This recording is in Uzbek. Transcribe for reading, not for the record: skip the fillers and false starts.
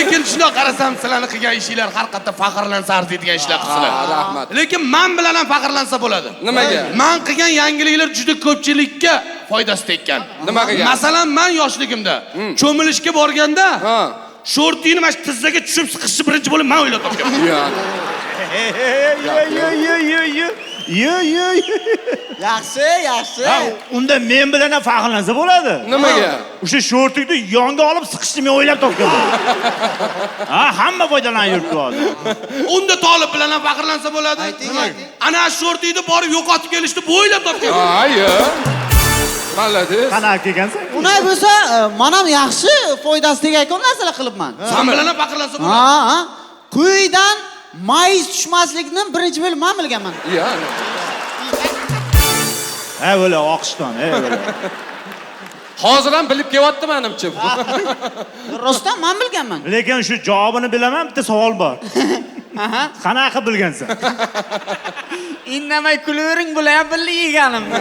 Lekin shundoq qarasam, sizlarni qilgan ishinglar har qayerda faxrlansa arziydigan ishlar qilsizlar. Ha, rahmat. Lekin man bilan ham faxrlansa bo'ladi. Nimaga? Man qilgan yangiliklar juda ko'pchilikka foydasi tekkan. Nima qilgan? Masalan, man yoshligimda cho'milishga borganda Ha. shortini mana shu tizzaga tushib siqishni birinchi bo'lib man o'ylab topganman. Yo. Yo yo yo yo yo yo yo. Yaxshi, yaxshi. Ha, unda men bilan ham faxrlansa bo'ladi. Nimaga? O'sha shortikni yonga olib siqishni men o'ylab topganman. Ha, hamma foydalanib yuribdi hozir. Unda Tolib bilan ham faxrlansa bo'ladi. Ayting, ayting. Ana shortini borib yo'qotib kelishni bu o'ylab topgan. Ha, yo. Молодец. Qanaqa kelgansan? Unday bo'lsa, man ham yaxshi foydasi tegan narsalar qilibman. San bilan ham faxrlansa bo'ladi. Ha, ha. Quyidan mayiz tushmaslikni birinchi bo'lib man bilganman. Yo. Ha, o'la oqishdan, ey o'la. Hozir ham bilib kelyapti menimcha. Rostdan man bilganman. Lekin shu javobini bilaman, bitta savol bor. Aha. Qanaqa bilgansan? Indamay kulavering, bular ham birga yeganimni.